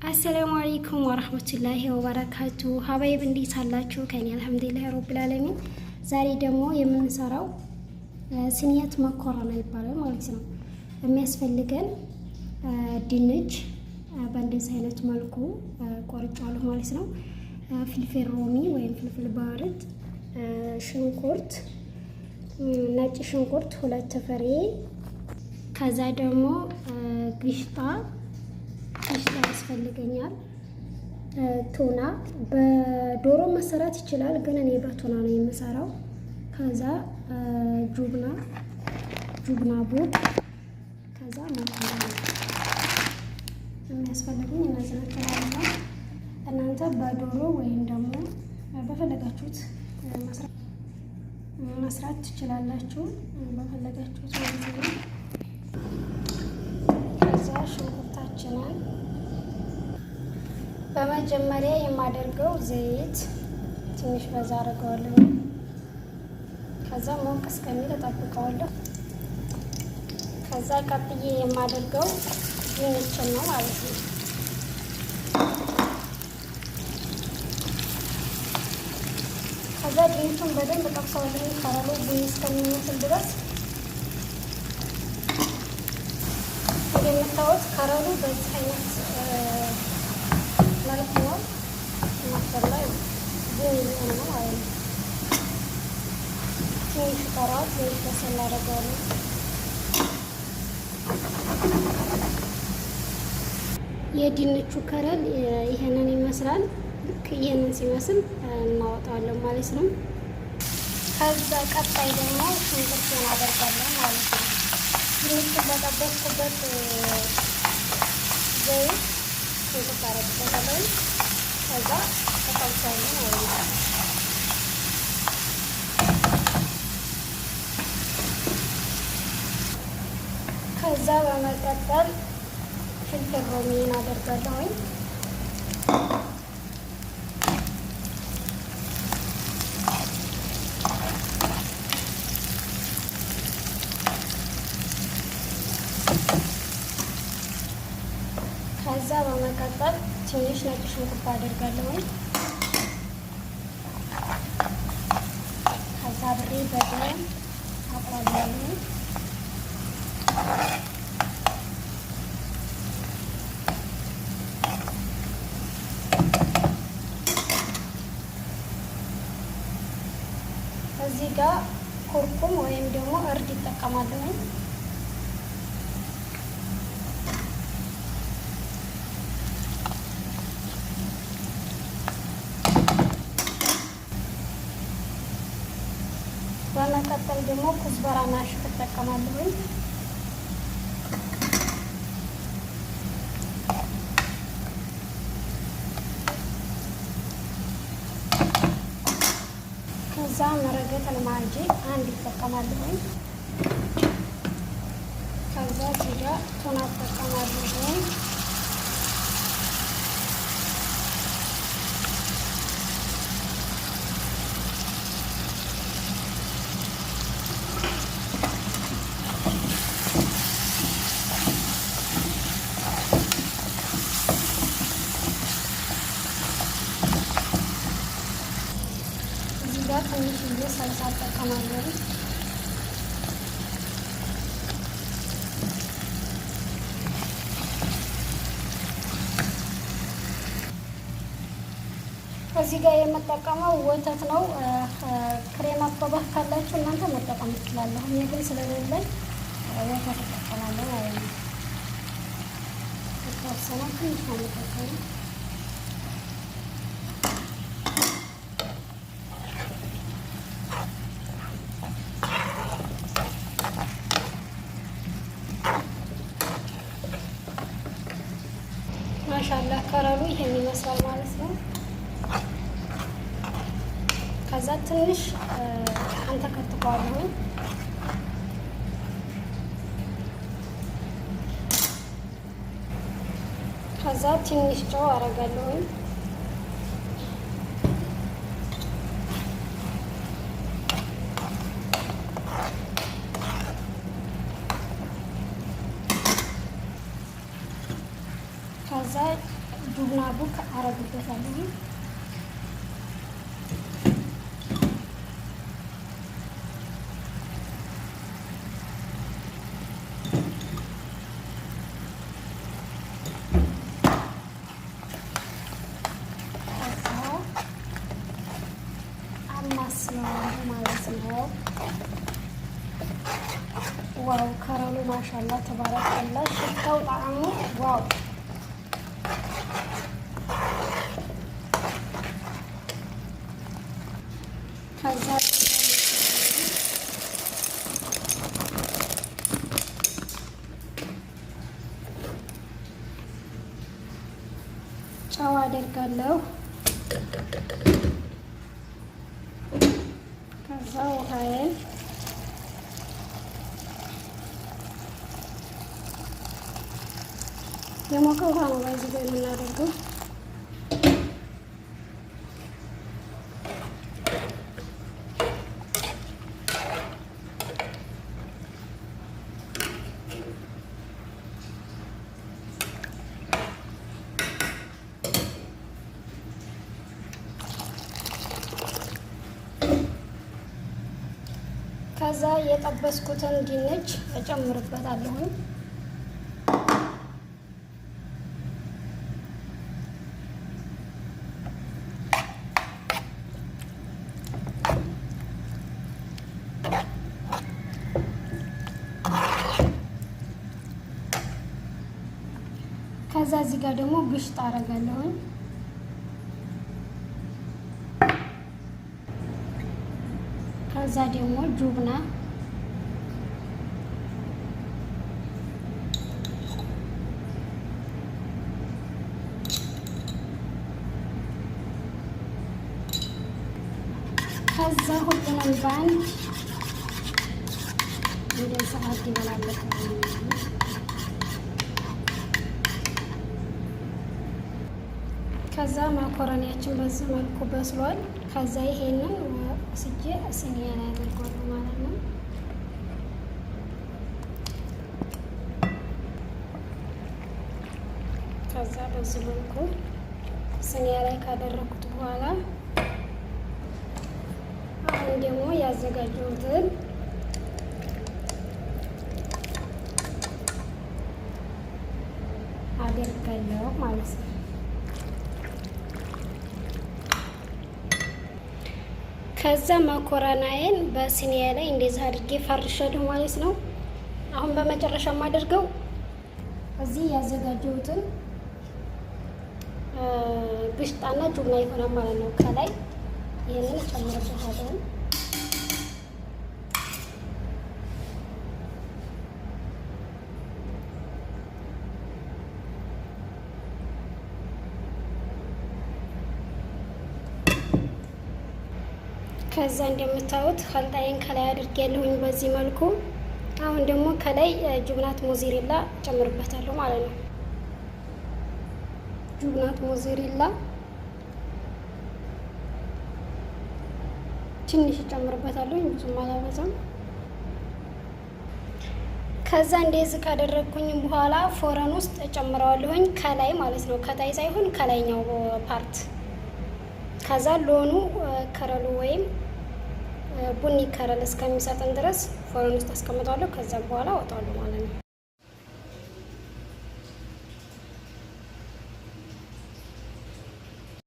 السلام عليكم ورحمة الله وبركاته። حبايب እንዴት አላችሁ? ከኔ الحمد لله رب العالمين። ዛሬ ደግሞ የምንሰራው صينية መኮረና ይባላል ማለት ነው። የሚያስፈልገን ድንች በእንደዚህ አይነት መልኩ ቆርጫለሁ ማለት ነው። فلفل رومي ወይም فلفل بارد፣ ሽንኩርት፣ ነጭ ሽንኩርት ሁለት ፍሬ፣ ከዛ ደግሞ قشطة قشطة ያስፈልገኛል። ቱና በዶሮ መሰራት ይችላል፣ ግን እኔ በቱና ነው የምሰራው። ከዛ جبنة جبنة بود፣ ከዛ መኮረኒ የሚያስፈልጉኝ እነዚህ ናቸው ማለት ነው። እናንተ በዶሮ ወይም ደግሞ በፈለጋችሁት መስራት ትችላላችሁ፣ በፈለጋችሁት ማለት ነው። ከዛ ሽንኩርታችንን በመጀመሪያ የማደርገው ዘይት ትንሽ በዛ አድርገዋለሁ። ከዛ ሞቅ እስከሚል እጠብቀዋለሁ። ከዛ ቀጥዬ የማደርገው ድንችን ነው ማለት ነው። ከዛ ድንቹን በደንብ ጠብሰዋለሁ ከረሉ ቡኒ እስከሚመስል ድረስ። እንደምታዩት ከረሉ በዚህ አይነት መልኩ ነው። ما شاء الله ቡኒ የሆነ ነው ማለት ነው። ትንሽ ይቀረዋል። ትንሽ በሰል አደርገዋለሁ። የድንቹ color ይሄንን ይመስላል። ልክ ይሄንን ሲመስል እናወጣዋለን ማለት ነው። ከዛ ቀጣይ ደግሞ ሽንኩርቱን አደርጋለሁ ማለት ነው። ድንቹን በጠበስኩበት ዘይት ሽንኩርት አደርግበታለሁ። ከዛ ተጠብሰዋለሁ ማለት ነው። ከዛ በመቀጠል فلفل رومي ን አደርጋለሁኝ። ከዛ በመቀጠል ትንሽ ነጭ ሽንኩርት አደርጋለሁኝ። ከዛ ብሬ በደንብ አቁላላለሁኝ። እዚህ ጋር كركم ወይም ደግሞ እርድ ይጠቀማለሁኝ። በመቀጠል ደግሞ كزبرة ناشف እጠቀማለሁኝ። ከዛ مرقة الماجي አንድ ይጠቀማለሁኝ። ከዛ እዚህ ጋር ቱና እጠቀማለሁኝ። እዚህ ጋር ትንሽዬ ሰልሳ እጠቀማለሁ። እዚህ ጋር የምጠቀመው ወተት ነው። كريمة طبخ ካላችሁ እናንተ መጠቀም ትችላለሁ። እኔ ግን ስለሌለኝ ወተት እጠቀማለሁ ማለት ነው። የተወሰነ ትንሽ ነው የምጠቀመው። ما شاء الله ከረሩ ይሄን ይመስላል ማለት ነው። ከዛ ትንሽ አንተከትከዋለሁኝ። ከዛ ትንሽ ጨው አደርጋለሁኝ። ከዛ جبنة ቡክ አረግበታለሁ። አማስለዋለሁ ማለት ነው። Wow ከረሉ ما شاء الله تبارك الله፣ ሽታው ጣዕሙ wow። ከዛ ጨው አደርጋለሁ። ከዛ ውሃዬን የሞቀ ውሃ ነው በዚህ ጋር የምናደርገው። ከዛ የጠበስኩትን ድንች እጨምርበታለሁኝ። ከዛ እዚህ ጋር ደግሞ ግሽጥ አደርጋለሁኝ። ከዛ ደግሞ ጁብና ከዛ ሁሉንም በአንድ እንደዚህ አድበላለሁ። ከዛ ማኮረኒያችን በዚህ መልኩ በስሏል። ከዛ ይሄንን ወስጄ ስኒያ ላይ አደርገዋለሁ ማለት ነው። ከዛ በዚህ መልኩ ስኒያ ላይ ካደረኩት በኋላ አሁን ደግሞ ያዘጋጀሁትን አደርጋለሁ ማለት ነው። ከዛ መኮረናዬን በስኒያ ላይ እንደዚህ አድርጌ ፈርሻለሁ ማለት ነው። አሁን በመጨረሻ የማደርገው እዚህ ያዘጋጀሁትን ግሽጣና ጁብና ይሆናል ማለት ነው። ከላይ ይህንን ጨምርበታለሁ። ከዛ እንደምታዩት ኸልጣዬን ከላይ አድርጌያለሁኝ በዚህ መልኩ። አሁን ደግሞ ከላይ ጅብናት ሞዜሬላ ጨምርበታለሁ ማለት ነው። ጅብናት ሞዜሬላ ትንሽ ጨምርበታለሁ፣ ብዙም አላበዛም። ከዛ እንደዚህ ካደረግኩኝ በኋላ فرن ውስጥ እጨምረዋለሁኝ ከላይ ማለት ነው። ከታይ ሳይሆን ከላይኛው part። ከዛ لونه ከረሉ ወይም ቡኒ color እስከሚሰጠን ድረስ فرن ውስጥ አስቀምጠዋለሁ። ከዛ በኋላ አወጣዋለሁ ማለት ነው።